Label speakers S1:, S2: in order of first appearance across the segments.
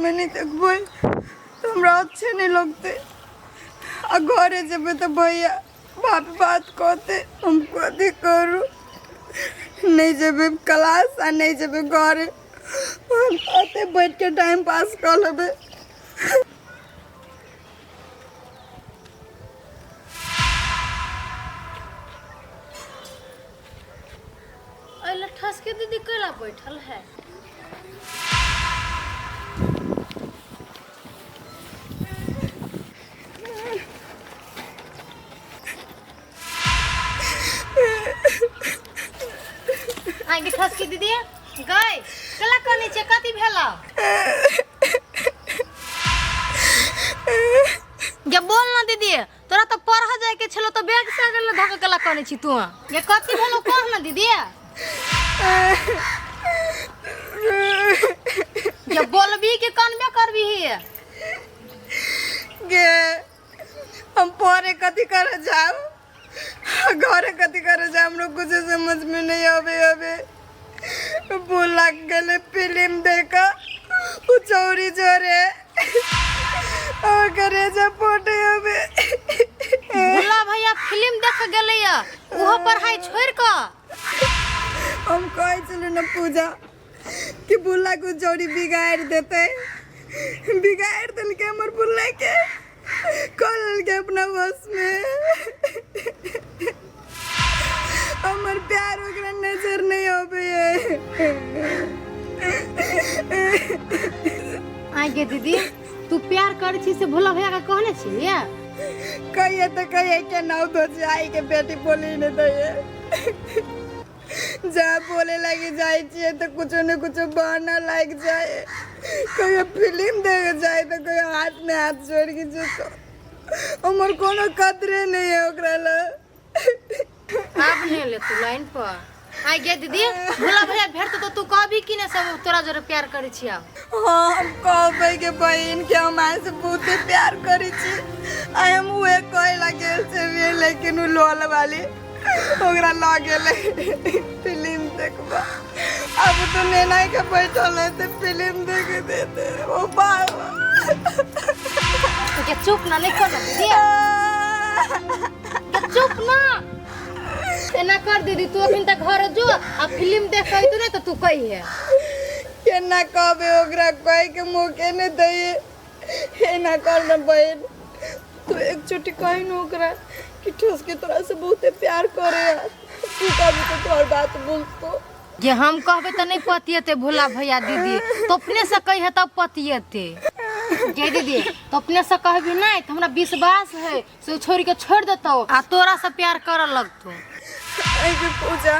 S1: में नहीं देखबै तऽ हमरा अच्छे नहीं लगतै। आ घरे जेबै तऽ भैया बाप बात कहतै, हम कथी करू? नहीं जेबै क्लास आ नहीं जेबै घरे, हम ओतै बैठ के टाइम पास कऽ लेबै।
S2: एहि ठसके दीदी कैला बैठल है? आगे ठसकी दीदी गई कैला कने छै? कथी भेला गे? बोल ना दीदी। तोरा तऽ पढ़ जाय के छलो तऽ बैग से गेल धक केला कने छी तू? ये कथी भेलो, कह ना दीदी। ये बोलबी के कानबे करबी ही?
S1: गे, हम पढ़े कथी करे जाब, घरे कथी करे जाब, हमरा कुछ समझ में नहीं आवे। अबे भूल लग गेलै फिल्म देख उ चौरी जोरे और करेजा फोटे अबे।
S2: भोला भैया फिल्म देख गेलै या ओहो पढ़ाई छोड़ क?
S1: हम कहै छलियै ने पूजा कि बुल्ला के चौरी बिगाड़ि देतै, बिगाड़ि देलकै हमर बुल्ला के, कऽ लेलकै अपना वश में। हमर प्यार ओकरा नजर नहीं आबै
S2: आगे दीदी, तू प्यार करै छी से भोला भैया के कहने छी?
S1: कहिए तऽ कहिए के नाव दो आई के बेटी बोली नहीं दैए। जहाँ बोले लगी जाइ छियै तऽ कुछो ने कुछो बहाना लागि जाए। कहियो फिल्म देखे जाए तऽ कहियो हाथ में हाथ जोड़ के जेतो। हमर कोनो कदरे नहीं है ओकरा ला।
S2: आब नहीं ले तू लाइन पर। आइ गे दीदी, भोला भैया भेटतो तऽ तू कहबी कि ने सब तोरा जोरे प्यार करै छियै?
S1: हाँ, हम कहबै के बहिन के हम अहाँ से बहुते प्यार करै छी। आइ हम उहे कहे ला गेल छलियै, लेकिन उ लोल वाली ओकरा लऽ गेलै फिल्म देखबा। आब तो नेना के बैठल है तऽ फिल्म देखे देते ओ बाबा।
S2: के चुप ना, नहीं कर दीदी, के चुप ना, एना कर दीदी। तू अखन तक घर जो आ फिल्म देख के तू नहीं तो तू कही है।
S1: केना कहबै ओकरा? कहे के मौके नहीं दैए। एना कर ना बहिन, तू एक चोटी कही न ओकरा कि ठोस के तोरा से बहुते प्यार करे है। तू कहबी तो तोहर बात बुझतो।
S2: जे हम कहबै तऽ नहीं पतियते भोला भैया दीदी, तो अपने से कही तब पतियते। जे दीदी, तो अपने से कहबी नहीं तो हमरा विश्वास है से छोड़ के छोड़ देतो आ तोरा से प्यार करऽ लगतो।
S1: एहि पूजा,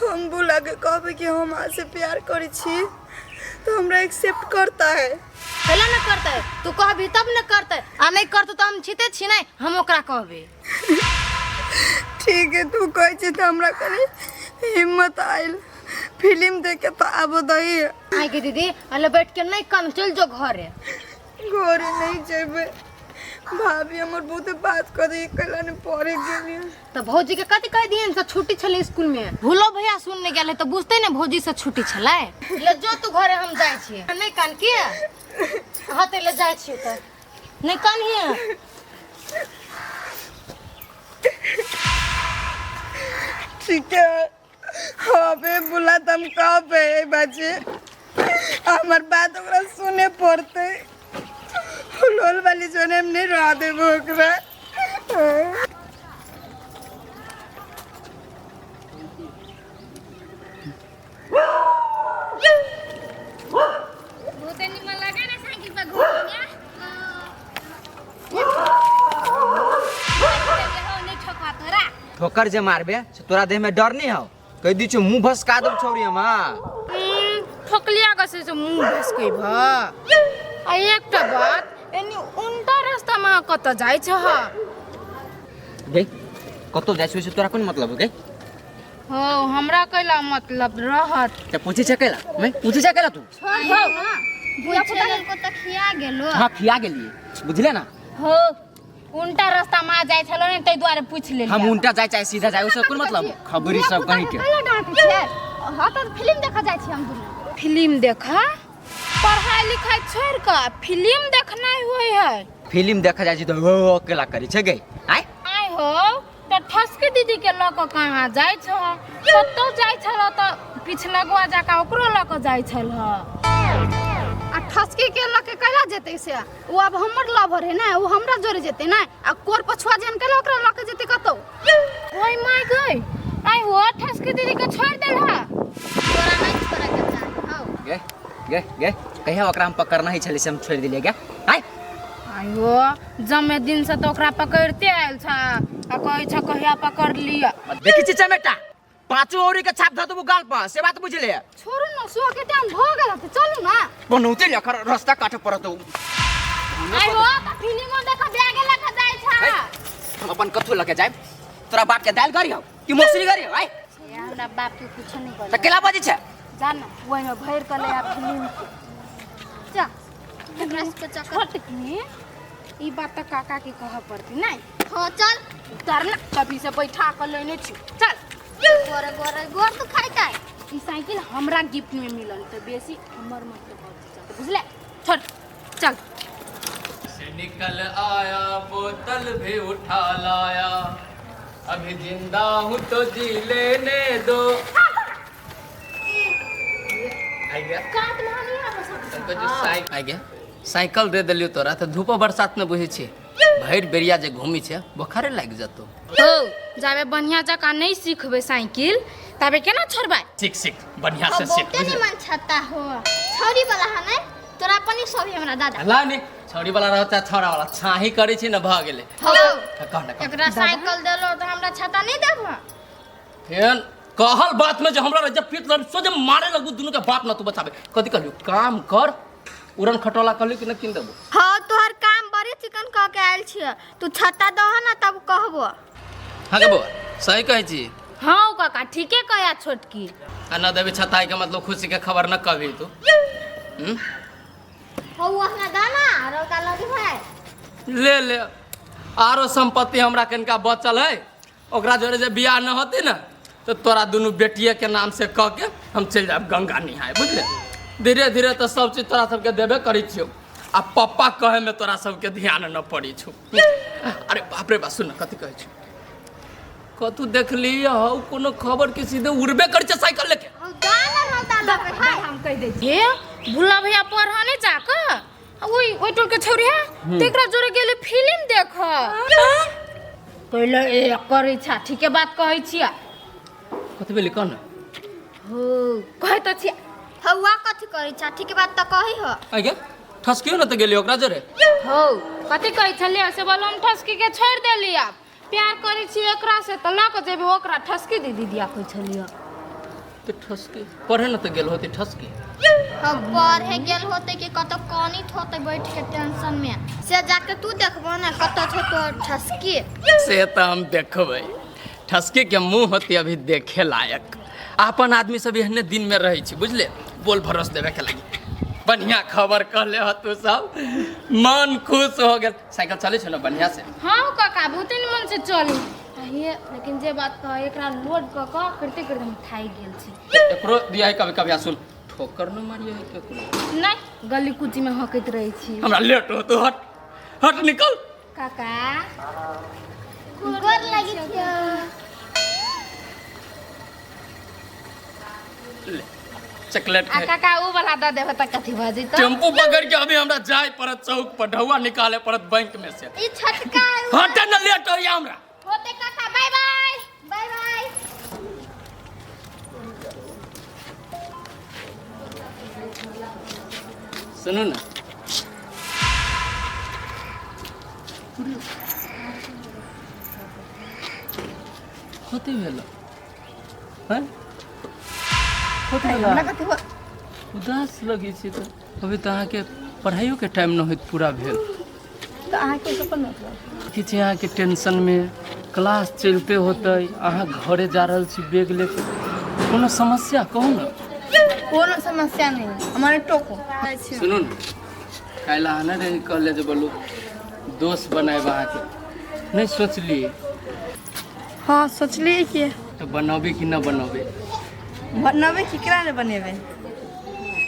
S1: हम बुला के कहबै कि हम अहाँ से प्यार करै छी तो हमरा एक्सेप्ट करता है?
S2: पहले न करते, तू कहबी तब न करते। आ नहीं करते तो हम छीते छी नहीं, हम ओकरा कहबे।
S1: ठीक है, तू कहै छी तऽ हमरा कनि हिम्मत आयल। फिल्म देखे तो आबो दही।
S2: आइ के दीदी, अले बैठ के नहीं कन, चल जो घरे।
S1: घरे नहीं जेबै भाभी, हमर बहुते बात करे कैला ने पढ़े गेलियै।
S2: तो भौजी के कथी कह दियन से छुट्टी छले स्कूल में? भूलो भैया सुनने गेल है तो बुझते ने भौजी से छुट्टी छलै। ले जो तू घरे, हम जाइ छियै। नहीं कान के हां ते ले जाइ छियै त नहीं कान ही।
S1: ठीक है, अबे बुला त हम कहबै बाजे, हमर बात ओकरा सुने पड़तै। लोल वाली जोने हम नहीं रह देबो ओकरा।
S2: बहुते निमन लगे ने साइकिल पर घूमे में। नहीं ठोकवा तोरा।
S3: ठोकर जे मारबे से तोरा देह में डर नहीं हो? कह दी छो मुंह भसका देब छौरी हम। हाँ,
S2: ठोकलिया कसे से मुंह भसकै भ। आ एकटा बात, एनी उल्टा रास्ता में कत जाइ छ?
S3: गे, कतौ जाइ छौ से तोरा कोन मतलब हो गे?
S2: हो, हमरा कैला मतलब रहत?
S3: ते पूछै छै कैला? मैं पूछै छै कैला तू?
S2: पूछे को त खिया गेलो।
S3: हाँ, खिया गेलिए, बुझले ना?
S2: हो, उल्टा रास्ता में आ जाइ छलो ने, तै दुआरे पूछ लेलियै।
S3: हम उल्टा जाय चाहे सीधा जाय, उससे कोन मतलब? खबरी सब कहीं के।
S2: कैला डांटे छै? हां, त फिल्म देखा जाइ छी हम दुनू। फिल्म देखा? पढ़ाई लिखाई छोड़ कऽ फिल्म देखनाइ होइ है।
S3: फिल्म देखा जाइ छी तऽ ओ अकेला करै छै गई। आय
S2: आइ हो तऽ ठसकी दीदी के लऽ कऽ कहाँ जाइ छह? कतौ जाइ छल तऽ पिछलगुआ जकाँ ओकरो लऽ कऽ जाइ छल।
S4: आ ठसकी के लऽ के कैला जेतै से? ओ आब हमर लवर है ने, ओ हमरा जोरे जेतै ने। आ कोर पछुआ जेहन कैला ओकरा लऽ के जेतै कतौ?
S2: ओइ my गई, आइ हो ठसकी दीदी के छोड़ देलह?
S5: तोरा नहीं छोड़े के चाही हौ।
S3: गे गे गे, कहिया ओकरा हम पकड़ना ही छलै से हम छोड़ि देलियै गे। आय
S2: आइयो जमे दिन से तऽ ओकरा पकड़ते आयल छ आ कहै छ कहिया पकड़ लिअ।
S3: देखै छी चमेटा पाँचो औरी के छाप धऽ देबू गाल पर, से बात बुझले।
S4: छोड़ू ने, सुबह के टाइम भऽ गेल तऽ चलू ने।
S3: बनौते लेखर रास्ता काटे पड़त।
S2: आइयो तऽ फिल्मो देख बैगे लऽ कऽ जाइ छ।
S3: हम अपन कथू लऽ के जायब? तोरा बाप के दालि गरी हौ कि मौसरी गरी हौ? आय
S5: हमरा बाप के कुछो नहीं
S3: तऽ केला बजै छै?
S2: जा ने, ओहिमे भरि कऽ ले आ फिल्म के।
S5: जा एकरा सबके चक्कर।
S2: छोटकी, ई बात तऽ काका के कहऽ पड़तै नहि?
S5: हाँ चल।
S2: उतर ना, कभी से बैठा कऽ लेने छी, चल।
S5: गोरे गोरे गोर तो खाइता।
S2: ई साइकिल हमरा गिफ्ट में मिलल तऽ बेसी हमर मतलब चलते, बुझले? छोड़, चल।
S6: से निकल आया, बोतल भी उठा लाया, अभी जिंदा हूँ तो जी लेने दो। आ गया जो साइकिल, आ गया साइकिल दे देलियो तोरा तऽ धूपो बरसात में बुझै छियै भरि बेरिया जे घूमी छै बोखारे लागि जेतौ।
S2: हो जाबे बढ़िया जकाँ नहीं सीखबै साइकिल ताबे केना छोड़बै?
S6: सीख सीख, बढ़िया से सीख।
S5: बहुते निमन छत्ता हो, छौरी वाला है ने तोरा अपनी सब हमरा दादा
S6: ला ने। छौरी वाला रह चाहे छौड़ा वाला, छाही करै छी ने भऽ गेलै।
S5: हो
S6: कह ने, कह।
S5: एकरा साइकिल देलो तऽ हमरा छत्ता नहीं देबो?
S6: फेन कहल बात में जे हमरा रह पीट लड़ सोझे मारे लगू दुनू के बाप न तू बचाबे। कथी कहलियो? काम कर, उड़न खटोला कहलियो कि न किन देबो?
S5: हाँ तोहर काम बड़े चिकन कह के आयल छियै, तू छत्ता दह ना तब कहबो।
S6: हाँ गे बौआ, सही कहै छी?
S2: हाँ काका, ठीके कहया छोटकी।
S6: आ न देबी छत्ता के मतलब खुशी के खबर न कभी तू।
S5: हो हमरा दाना रौदा लगी भाई।
S6: ले ले, आरो संपत्ति हमरा कनिका बचल है, ओकरा जोरे जे बियाह न होते ना तो तोरा दुनू बेटिए के नाम से कह के हम चलि जायब गंगा निहाय, बुझले? धीरे धीरे तो सब चीज तोरा सबके देबे करै छियौ आ पप्पा कहे में तोरा सबके ध्यान न पड़ै छौ। अरे बाप रे बा, सुन कथी कहै छौ? कतू देखली हौ कोनो खबर के सीधे उड़बे करै छै साइकिल लेके।
S5: हौ दाना रौदा लगे है।
S2: हम कह दै छी भुला भैया पढ़ नहीं जाके ओइ ओइ टोल के छौरी है तेकरा जोरे गेले फिल्म देख पहिले ए करै छा। ठीके बात कहै छियै।
S6: कथी भेलै कह ने?
S2: हो कहै तऽ छियै।
S5: हौआ कथी करै छा? ठीक बात तऽ कही हो।
S6: आ गे ठसकियो न तऽ गेली ओकरा जोरे?
S2: हो कथी कहै छलियै से? बोलो, हम ठसकी के छोड़ि देली, आब प्यार करै छी एकरा से तऽ लऽ कऽ जेबै ओकरा ठसकी दीदी दिया कहै छलियै।
S6: तऽ ठसकी पढ़े न तऽ गेल होती ठसकी?
S5: हम पढ़े गेल होते कि कतौ कनित होते बैठ के टेंशन में, से जाके तू देखबो ना कतौ छौ तोहर ठसकी।
S6: से तऽ हम देखबै, ठसकी के मुंह होती अभी देखे लायक। अपन आदमी सब एहने दिन में रहै छै, बुझले? बोल भरोस देवे के लागी। बढ़िया खबर कहले हो तू सब, मन खुश हो गेल। साइकिल चलै छै ने बढ़िया से?
S2: हाँ काका, बहुते निमन से चलू ये, लेकिन जे बात कह एकरा लोड कऽ कऽ करते करते हम थाकि गेल छी।
S6: एकरो दिया है कभी कभी। आ सुन, ठोकर न मारिए है केकरो।
S2: नहीं, गली कुची में हकैत रहै छी।
S6: हमरा लेट हो तू, हट हट निकल।
S2: काका
S5: गोर लगी छियौ।
S6: ले चॉकलेट
S2: आ
S6: खाए।
S2: काका उ वाला दऽ देबे तऽ कथी भऽ जेतौ?
S6: टेम्पू पकड़ के अभी हमरा जाय पड़त चौक पर, ढौआ निकाले पड़त बैंक में से।
S5: ई छोटका है।
S6: हट न, लेट होइया हमरा।
S2: होते काका, बाय बाय।
S5: Bye bye.
S6: सुनू ने, कथी भेल हैं? कथी भेल?
S1: हमरा कथी हो?
S6: उदास लगै छी तऽ अभी तऽ अहाँके पढ़ाइयोके टाइम न होइत पूरा भेल।
S1: तऽ अहाँके ओहिसँ कोन मतलब?
S6: किछु अहाँके टेंशनमे क्लास चलिते होतै, अहाँ घरे जा रहल छी बैग लेके, कोनो समस्या कहू ने।
S1: कोनो समस्या नहीं, हमारे टोको।
S6: सुनू ने, काल्हि अहाँ नहि रही कहले जे बोलू दोस्त बनायब अहाँके, नहि सोचलियै?
S1: हाँ सोचलियै कि
S6: तऽ बनबे कि न बनबे?
S1: बनबे, केकरा ने बनेबै?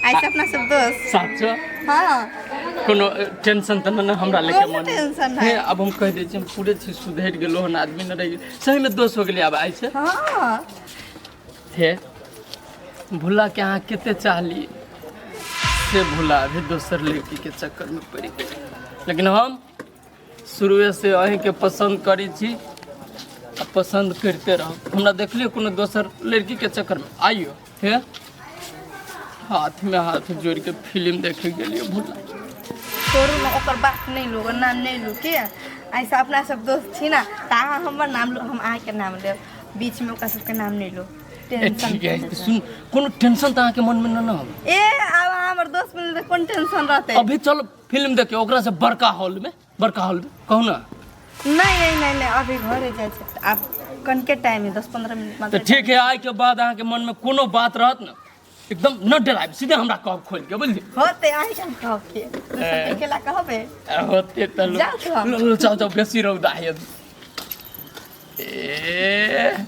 S1: ऐसे अपना सब दोस्त।
S6: साचो?
S1: हाँ।
S6: कोनो टेंशन त न हमरा लेके
S1: कोनो
S6: मन
S1: टेंशन
S6: हे
S1: नहीं।
S6: अब हम कह दै छी हम पूरे छी सुधरि गेलो हन आदमी न रहि गेल सही में दोस्त हो गेलै अब आइ से।
S1: हाँ।
S6: हे भुला के अहाँ कते चाहली से भुला अभी दोसर लड़की के चक्कर में पड़ि गेल, लेकिन हम शुरुए से अहींके पसंद करै छी आ पसंद करिते रहब। हमरा देखलियै कोनो दोसर लड़की के चक्कर में आइयो हे हाथ में हाथ जोड़ के फिल्म देखे गेलियै भुला।
S1: छोड़ू ना ओकर बात नहीं लो, नाम नहीं लू के ऐसा अपना सब दोस्त छी ना त अहाँ हमर नाम लो हम अहाँके नाम लेब, बीच में ओकरा सबके नाम नहीं लो।
S6: ए
S1: टेंशन
S6: ठीक है सुन कोनो टेंशन त अहाँके मन में न न होवे।
S1: ए आब अहाँ हमर दोस्त मिलल त कोन टेंशन रहतै?
S6: अभी चल फिल्म देखे ओकरा से बड़का हॉल में, बड़का हॉल में कहू ना।
S1: नहीं नहीं नहीं नहीं अभी घरे जाइ छै आब कनके टाइम है 10-15 मिनट मात्र।
S6: तो ठीक है आइ के बाद अहाँके मन में कोनो बात रहत ना एकदम न डरायब, सीधे हमरा कहब खोल के बुझलियै?
S1: होते अहीं के हम कहब के दोसर के केला कहबै?
S6: होते त लो।
S1: जाउ तो हम।
S6: लो, लो, जाउ जाउ बेसी रौदा है अभी। ए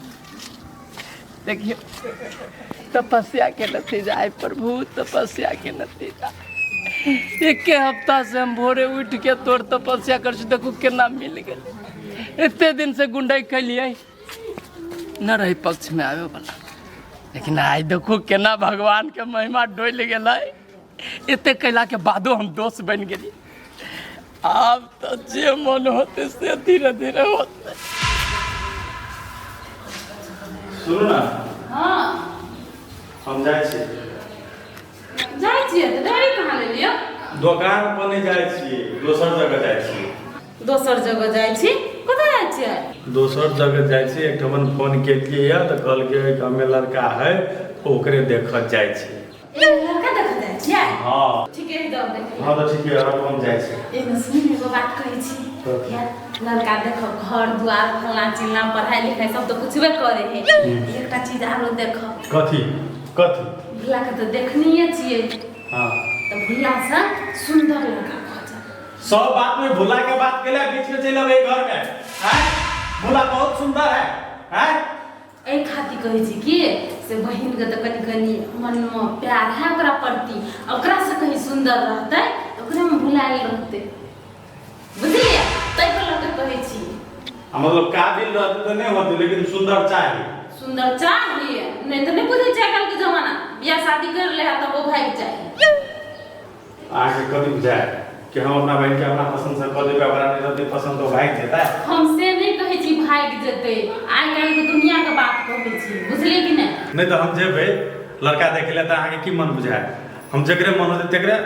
S6: देखियो तपस्या के नतीजा है प्रभु, तपस्या के नतीजा। एक हफ्ता से हम भोरे उठ के तोर तपस्या कर छी, देखू केना मिल गेलै। एते दिन से गुंडाई कैलियै न रही पक्ष में आवे वाला, लेकिन आइ देखू केना भगवान के महिमा डोलि गेलै। एते कैला के बादो हम दोस्त बनि गेली। आब तो जे मन होते से धीरे धीरे होते।
S7: सुनू ना।
S4: हाँ।
S7: हम जाइ छी।
S4: जाइ छियै तऽ डायरी कहाँ लेलियै?
S7: दोकान पर नहि जाइ छी, दोसर जगह जाइ छी।
S4: दोसर जगह जाइ छी? कतऽ जाइ छियै?
S7: दोसर जगह जाइ छी, एकठमन फोन केलियै यऽ तऽ कहलकै ओहिठाममे लड़का है ओकरे देखऽ जाइ छी।
S4: ए लड़का देखऽ जाइ छियै?
S7: हाँ।
S4: ठीके है जाउ देखै।
S7: हाँ तऽ ठीके है, हम जाइ छी।
S4: एगो सुन एगो बात कहै छी। लड़का देखो घर द्वार फलना चिलना पढ़ाई लिखाई सब तो पुछबे करे है, एकटा चीज आरो देखो।
S7: कथी कथी?
S4: भुला के तो देखनिए छियै।
S7: हाँ।
S4: तो भुला से सुंदर लड़का खोजब।
S7: सब बात में भुला के बात केला बीच में चलि अबै घर में। हैं भुला बहुत सुंदर है। हैं
S4: एहि खातिर कहै छी कि से बहिन के तऽ कनि कनि मन में प्यार है ओकरा प्रति, ओकरा से कहीं सुंदर रहतै तऽ ओकरे में भुलायल रहतै, बुझलियै? ताहि पर लऽ के कहै छी।
S7: आ मतलब काबिल रहतै तऽ नहि होतै, लेकिन सुंदर चाही।
S4: सुंदर चाही, नहि तऽ नहि बुझै छै आइकाल्हि के जमाना, बियाह शादी कर ले है तब ओ भागि जाइ।
S7: अहाँके कथी बुझाय कि हम अपना बहिन के अपना पसंद से कऽ देबै, ओकरा नहि रहतै पसंद तऽ भागि जेतै?
S4: हम से नहि कहै छी भागि जेतै, आइकाल्हि के दुनिया के बात कहै छी, बुझलियै कि नहि?
S7: नहि तऽ हम जेबै लड़का देखै लए तऽ अहाँके की मन बुझाय? हम जकरे मन होतै तकरे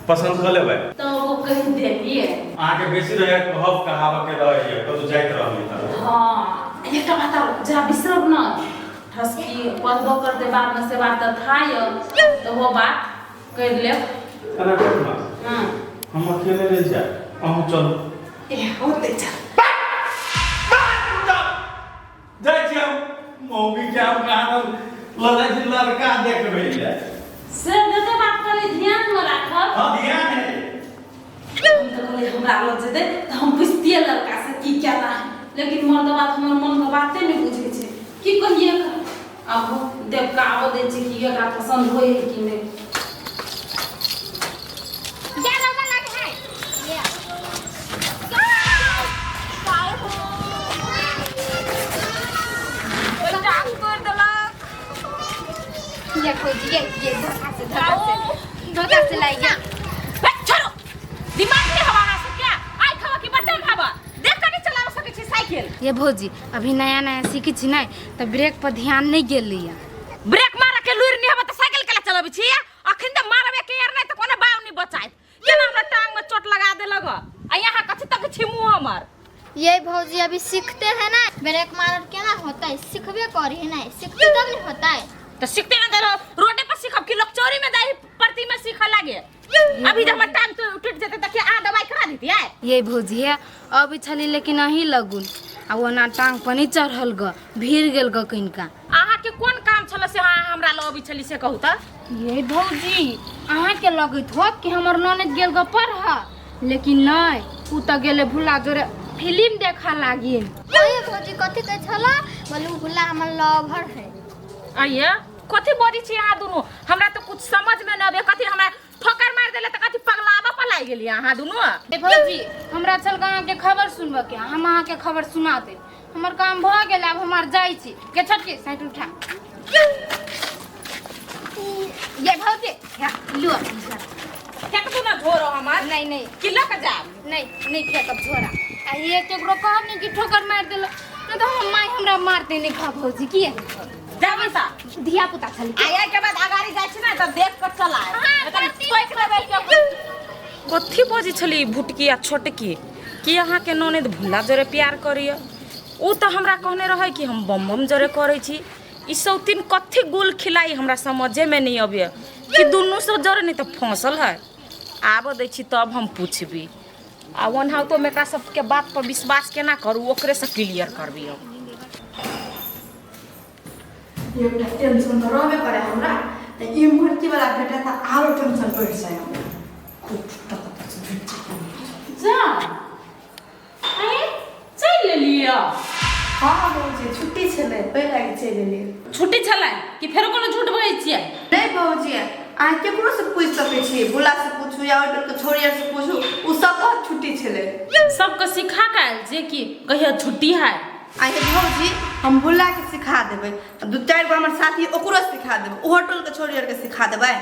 S7: पसंद कऽ लेबै।
S4: तऽ ओ कहि देलियै।
S7: अहाँके बेसी रहै कहब कहावत के रहैए, कतौ जाइत रहली तऽ।
S4: हाँ, एकटा बात आरो, जा बिसरब न, ठसकी पढ़बो करतै बादमे से बात तऽ था यऽ, तऽ ओ बात करि लेब।
S7: एना करू ना।
S4: हाँ।
S7: हम अकेले नहीं जाए, अहूँ चलू।
S4: ए होते चल।
S7: जाइ छी हम मौगी के हम कहाँ लऽ जाइ छी लड़का देखबै लए।
S4: से जते बात कहली ध्यान में राखब।
S7: हाँ ध्यान है।
S4: हम तऽ कहली हमरा लग जेतै तऽ हम पुछतियै लड़का से की केना है, लेकिन मर्द बात हमर मन के बाते नहि बुझै छै, की कहियै एकरा? आब देवका आबऽ दै छै कि एकरा पसंद होइ है कि नहि।
S5: जा रौदा लागे है। ये।
S1: टांग तोड़ देलक।
S2: ये खोज ये ये धोखा से धोखा से धोखा से लाई गया।
S8: छोड़ो दिमाग नहीं हवा अहाँ सबके, आइ खावा कि बटन खावा देख के नहीं चलाब सकै छी साइकिल।
S2: ये भौजी अभी नया नया सीखी छी नहीं तो ब्रेक पर ध्यान नहीं गेली।
S8: ब्रेक मारे के लुरि नहीं हवा त साइकिल केला चलाबै छी? अखन त मारबे के यार नहीं त कोनो बाव नहीं बचाइत, केना हमरा टांग में चोट लगा देलक आ यहाँ कथी तक छी मुंह हमर।
S5: ये भौजी अभी सीखते हैं ना ब्रेक मारल केना होता है, सीखबे करी है ना, सीखते तब नहीं होता है।
S8: तो सीखते ना तो रोडे पर सीखब कि लोग चोरी में जाई प्रति में सीखे लागे? अभी जब हमर टांग टूट जेते त के आ दवाई करा देती है।
S2: ये भौजी है अभी छली लेकिन अही लगुन आ ओना टांग पर नहीं चढ़ल ग, भीड़ गेल ग किनका।
S8: अहाँ के कोन काम छल से अहाँ हमरा लग अबै छली से कहू त?
S2: ये भौजी अहाँ के लगैत होत कि हमर ननद गेल ग पढ़, लेकिन नहीं उ त गेले भुला जोरे फिल्म देखा लागिन।
S5: ये भौजी कथी कहै छला? बोलू भुला हमर लवर है।
S8: आइए कथी बजै छी अहाँ दुनू, हमरा त कुछ कुछ समझ में न आबे कथी हमरा ठोकर मार देले त कथी पगलाबा पलाई गेली अहाँ दुनू।
S2: ए भौजी, हमरा चल के अहाँके खबर सुनबऽ के, हम अहाँके खबर सुना देब। हमर काम भऽ गेल, आब हम आर जाइ छी। के छोटकी साइकिल उठा। ये भौजी, या, लो अपन झोरा।
S8: फेंक दू ना झोरो हमर।
S2: नहीं नहीं।
S8: कि लऽ के जायब?
S2: नहीं नहीं फेंकब झोरा। आ ये केकरो कहब नहीं कि ठोकर मार देलक, नहीं तो हम माय हमरा मारते नहीं खा भौजी। किए
S8: जाबी ता
S2: धिया पुता छली।
S8: आ के बाद अगाड़ी जाइ छी ना त देख के चलाय।
S2: हाँ,
S8: टोकि देबै के।
S4: कथी बजै छली भुटकी आ छोटकी कि अहाँके ननद भुल्ला जरे प्यार करैए? ओ तऽ हमरा कहने रहै कि हम बम बम जरे करै छी। ई सौतीन कथी गुल खिलाई हमरा समझेमे नहि अबैए कि दुनू सब जरे नहि तऽ फँसल है। आबऽ दै छी तब हम पूछबी। आ ओनाहितोमे एकरा सबके बात पर विश्वास केना करू, ओकरेसँ क्लियर करबी हम।
S1: एकटा टेंशन तऽ रहबे करे हमरा, तऽ इम्हर की वाला भेटत तऽ आरो टेंशन बढ़ि जाय हमरा। खूब टका पैसा भेट जाय।
S4: जा आँय, चलि लेलियै?
S1: हाँ भौजी, छुट्टी छलै ओहि लागि चलि एलियै।
S4: छुट्टी छलै कि फेरो कोनो झूठ बजै छियै?
S1: नहि भौजी, अहाँ केकरो से पूछि सकै छी, बुला से पूछू या ओहि टोलके छौड़ी आर से पूछू, ओ सब कहत छुट्टी छलै।
S4: सबके सिखा के आयल छियै कि कहिया छुट्टी है?
S1: आइ भौजी, हम भुला के सिखा देबै, दू चारि गो हमर साथी ओकरो सिखा देबै, ओहो टोलके छौड़ी आरके सिखा देबै।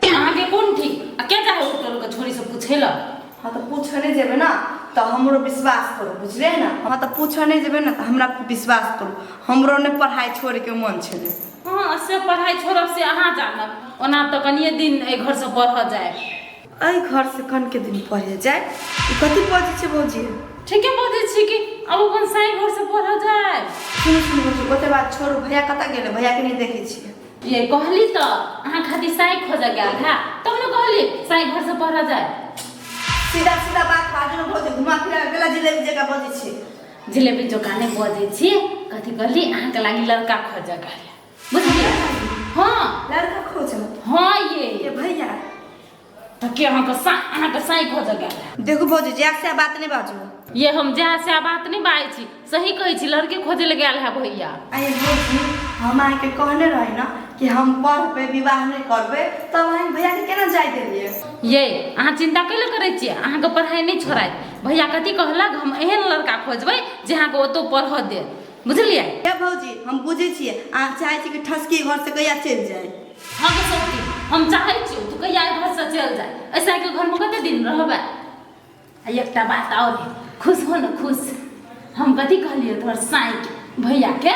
S4: अहाँके कोन ठीक आ के जाए ओ टोलके छोरी से पूछै लए?
S1: हाँ तऽ पूछऽ नहि जेबै ने तऽ हमरो विश्वास करू, बुझलियै ने? हाँ तऽ पूछऽ नहि जेबै ने तऽ हमरा विश्वास करू, हमरो नहि पढ़ाइ छोड़ैके मन छलै।
S4: हाँ से पढ़ाइ छोड़ब से अहाँ जानब, ओना तऽ कनिए दिन एहि घरसँ पढ़ऽ जायब।
S1: एहि घरसँ कनके दिन पढ़े जाय? ई कथी बजै छै भौजी?
S4: ठीके बजै छी कि अब अपन साई घरसँ पढ़ऽ जायब।
S1: सुनू सुनू भौजी, ओते बात छोड़ू, भैया कतऽ गेलै? भैयाके नहि देखै छियै।
S4: ये कहली तऽ अहाँ खातिर साई खोजऽ गेल है तब ने कहली साई घरसँ पढ़ऽ जाय।
S1: सीधा सीधा बात बाजू ने भौजी, घुमा फिरा के गेला जिलेबी जकाँ बजै छी।
S4: जिलेबी जकाँ नहि बजै छी, कथी कहली अहाँके लागि लड़का खोजऽ गेल, बुझलियै? हाँ
S1: लड़का खोजऽ?
S4: हाँ ये।
S1: ये भैया
S4: तऽ के अहाँके सा अहाँके साई खोजऽ गेल है।
S1: देखू भौजी, जै से बात नहि बाजू।
S4: ये हम जै से बात नहि बाजै छी, सही कहै छी, लड़के खोजै लए गेल है भैया।
S1: आइ भौजी, हम अहाँके कहने रही ने कि हम पढ़बै विवाह नहि करबै, तब अहाँ भैयाके केना जाय देलियै?
S4: ये अहाँ चिंता कैले करै छियै, अहाँके पढ़ाइ नहि छोड़ायत। भैया कथी कहलक, हम एहन लड़का खोजबै जे अहाँके ओतौ पढ़ऽ देत, बुझलियै?
S1: हे भौजी, हम बुझै छियै अहाँ चाहै छी कि ठसकी घरसँ कहिया चलि जाय।
S4: हँ गे सौती, हम चाहै छियौ तू कहिया एहि घरसँ चलि जाय, ऐसा के घरमे कते दिन रहबै? आ एकटा बात आओर है, खुश हो ने खुश। हम कथी कहलियै तोहर साँइके भैयाके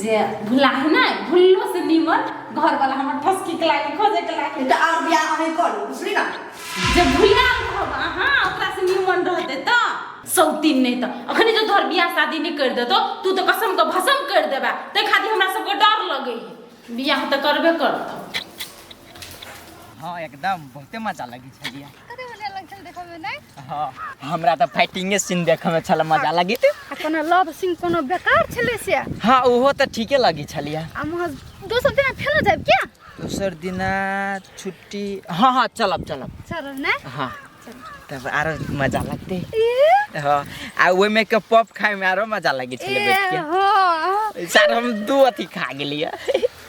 S4: जे भुला है ने, भुल्लो से नीमन घरवाला हमर ठसकी के लागी खोजे के लागी।
S1: एकटा आओर बियाह अहीं करू, बुझली ने?
S4: जे भुला रहब अहाँ ओकरा से नीमन रहतै तऽ सौतीन नहि तऽ अखनी जो तोहर बियाह शादी नहि करि देतौ तू तऽ कसम के भसम करि देबे, ताहि खातिर हमरा सबके डर लगै है, बियाह तऽ करबे करतौ।
S3: हाँ एकदम बहुते मजा लगी छलियै।
S2: कते मजा लग छल देखऽ में नहि?
S3: हाँ हमरा तऽ फाइटिंगे सीन देखऽ में छल मजा लगी।
S2: आ कोनो लव सीन कोनो बेकार छलै से?
S3: हाँ ओहो तऽ ठीके लगी छलियै।
S2: आ महज दोसर दिना फेरो जायब क्या?
S3: दोसर दिना छुट्टी? हाँ हाँ चलब चलब।
S2: चलब ने?
S3: हाँ तब आरो मजा लगतै। हाँ आ ओहिमे के पप खाय में आरो मजा लगी छलै बैठ के।
S2: हाँ
S3: सर हम दू अथी खा गेलियै।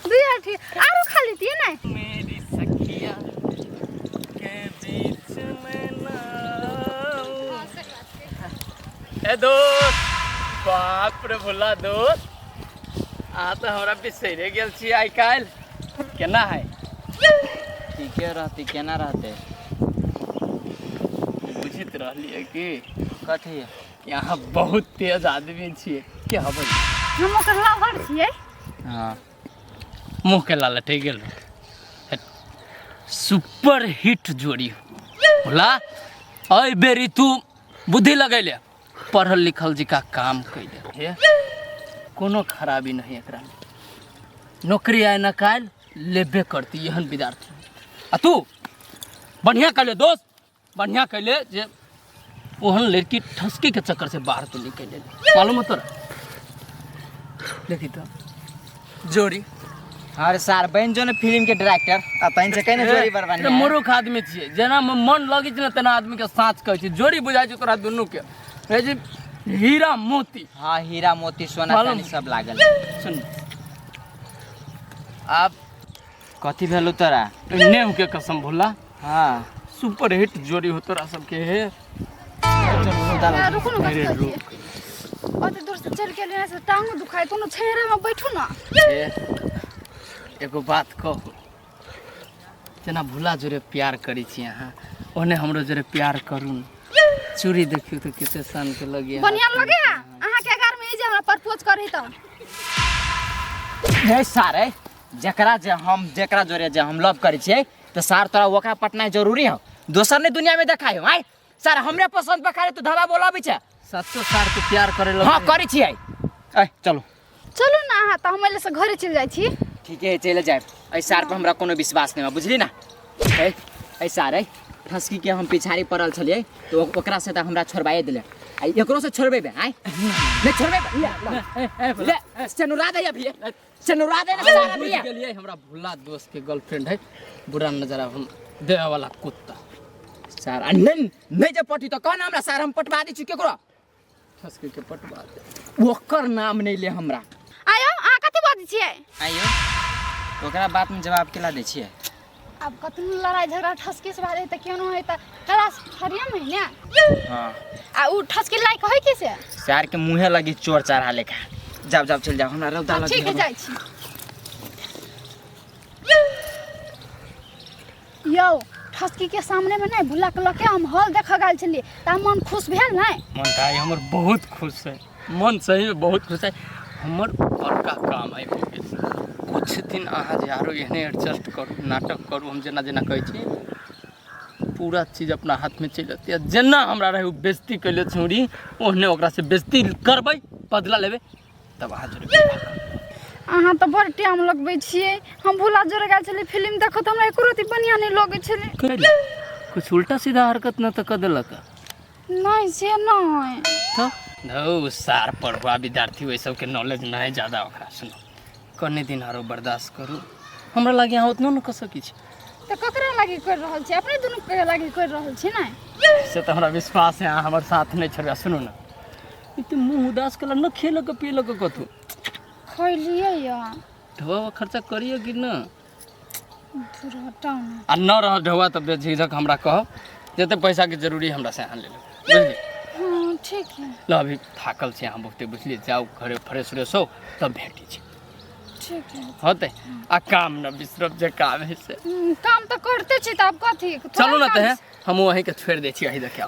S2: दू अथी आरो खा लेतियै ने?
S6: मेरी सखिया के बीच में ना। ए दोस्त, बाप रे भोला दोस्त, अहाँ तऽ हमरा बिसैरे गेल छी आइ काल्हि। केना है?
S3: ठीके रहती, केना रहते?
S6: बुझैत रहलियै कि
S3: कथी?
S6: कि अहाँ बहुत तेज आदमी छियै। के हबै?
S2: हम ओकर लवर छियै।
S3: हाँ
S6: मुँह के लाल लटकि गेल। सुपर हिट जोड़ी भोला, एहि बेरी तू बुद्धि लगैले, पढ़ल लिखल जिका काम कैले, हे कोनो खराबी नहीं एकरा में, नौकरी आय न काल्हि लेबे करती एहन विद्यार्थी। आ तू बढ़िया कैले दोस्त, बढ़िया कैले जे ओहन लड़की ठसकी के चक्कर से बाहर तू निकल ले, मालूम हो तोरा? देखी तो जोड़ी।
S3: अरे सार बन जो ने फिल्म के डायरेक्टर, आ तैन से कहीं जोड़ी बरबानी।
S6: ए, मूर्ख आदमी छियै, जेना मन लगै छै ने तेना आदमी के साँच कहै छै, जोड़ी बुझाइ छै तोरा दुनू के। हे जे हीरा मोती।
S3: हाँ हीरा मोती सोना
S6: मालूम।
S3: चांदी सब लागल।
S6: सुन आब
S3: कथी भेलो तोरा?
S6: नेम के कसम भोला।
S3: हाँ
S6: सुपर हिट जोड़ी हो तोरा सबके हे।
S9: रुकू न,
S6: अरे
S9: कथी
S6: रुक।
S9: ओते दूर से चल के एलियै से टांगो दुखाय, कोनो छेहरा में बैठू ना।
S6: ए, एगो बात कहू, जेना भोला जोरे प्यार करै छी अहाँ, ओहने हमरो जोरे प्यार करू न। चूड़ी देखियौ तऽ कते शान के लगे।
S9: बढ़िया लगे है अहाँ के अगार में ई जे हमरा प्रपोज करही त।
S3: हे सारे, जकरा जे हम जेकरा जोरे जे हम लव करै छियै तऽ सार तोरा ओकरा पटनाइ जरूरी हौ, दोसर नहि दुनिया में देखाइ हौ। आइ सार हमरे पसंद पर खाली तू धबा बोलाबै छै।
S6: सच्चो सार के प्यार करे लगे?
S3: हाँ करै छियै। ऐ चलू
S9: चलू ना अहाँ, तऽ हम एले से घरे चलि जाइ छी।
S3: ठीके है, चलि जायब। एहि सार पर हमरा कोनो विश्वास नहि बा, बुझली ना। ए एहि सार ए ठसकी के हम पिछाड़ी पड़ल छलियै तऽ ओकरा से तऽ हमरा छोड़बाए देले, आ एकरो से छोड़बेबे? आइ नहि छोड़बेबे? ले ले ले, सेनुरा दे अभी, सेनुरा दे ना सार अभी।
S6: बुझि गेलियै, हमरा भोला दोस्त के गर्लफ्रेंड है, बुरा नजर हम देवे वाला कुत्ता।
S3: सार आ नहीं नहीं जे पटी तऽ कहना हमरा सार, हम पटवा दै छी केकरो।
S6: ठसकी के पटवा दे,
S3: ओकर नाम नहीं ले हमरा।
S9: आयो अहाँ कथी बाजै छियै?
S3: आइयो ओकरा बात में जवाब केला दै छियै?
S9: आब कतनो लड़ाई झगड़ा ठसकी से बात तऽ केनो है तऽ क्लास हरिया में ने।
S3: हाँ
S9: आ उ ठसकी लाइक है की से
S3: सार के मुँहे लगी चोर चढ़ा लेखा। जाओ जाओ चल जाओ, हमरा रौदा
S9: हाँ,
S3: लगी।
S9: ठीक है, जाइ छी। यौ ठसकी के सामने में नहीं भुला के लके हम हॉल देख गेल छलियै तऽ मन खुश भेल नहीं?
S6: मन तऽ आइ हमर बहुत खुश है, मन सही में बहुत खुश है। हमर बड़का काम आइ हो गेल। कुछ दिन अहाँ जे आरो एहने एडजस्ट करू, नाटक करू, हम जेना जेना कहै छी पूरा चीज अपना हाथ में चलि जेतै। आ जेना हमरा रहै ओ बेइज्जती कैले छौड़ी, ओहने ओकरा से बेइज्जती करबै, बदला लेबै, तब अहाँ जोरे विवाह करबै।
S9: अहाँ तऽ बड़ टाइम लगबै छियै। हम भोला जोरे गेल छलियै फिल्म देखऽ तऽ हमरा एको रत्ती बढ़िआँ नहि लगै छलै।
S6: कैला? कुछ उल्टा सीधा हरकत न तऽ कऽ देलक?
S9: नहि से नहि।
S6: तऽ धौ सार पढ़ुआ विद्यार्थी ओहि सबके नॉलेज नहि ज्यादा ओकरा। सुनो, कने दिन आरो बर्दाश्त करू, हमरा लागे अहाँ उतनो न कऽ सकै छी।
S9: तऽ ककरा लागी करि रहल छी? अपने दुनू के लागी करि रहल छी ने।
S6: से तऽ हमरा विश्वास है अहाँ हमर साथ नहि छोड़बै। सुनू ने, ई तऽ मुँह उदास केलक न, खेलक पियलक कतहु?
S9: खैलियै यऽ।
S6: ढोआ खर्चा करिए कि न?
S9: दूर हटाउ ने।
S6: आ न रह ढोआ तऽ बेझिझक हमरा कहब, जते पैसा के जरूरी हमरा से अहाँ ले लेब, बुझलियै?
S9: हाँ ठीक है।
S6: ल अभी थाकल छी अहाँ बहुते, बुझलियै? जाउ घरे, फ्रेश उरेश हो तब भेटै छी।
S9: ठीक है।
S6: होतै आ काम न बिसरब जे काम है से।
S9: काम तऽ करते छी तऽ आब कथी?
S6: चलू ने तऽ हम वहीं के छोड़ि दै छी, अहीं देखियौ।